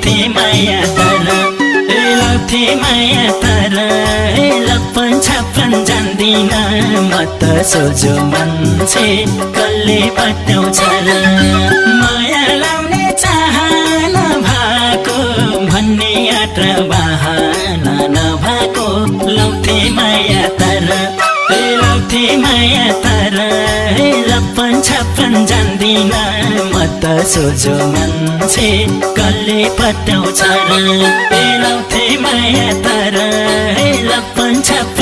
लौथे माया तर लौथे माया तर लप्पन छप्पन जान्दिन म त सोझो मान्छे कसले पत्याउँछ र माया लाउने चाहना भएको भन्ने यात्रा बहाना नभएको लौथे माया तर लौथे माया तर लप्पन छप्पन जान्दिन म त सोझो मान्छे कसले पत्याउँछ र लौथे माया तर लप्पन छप्पन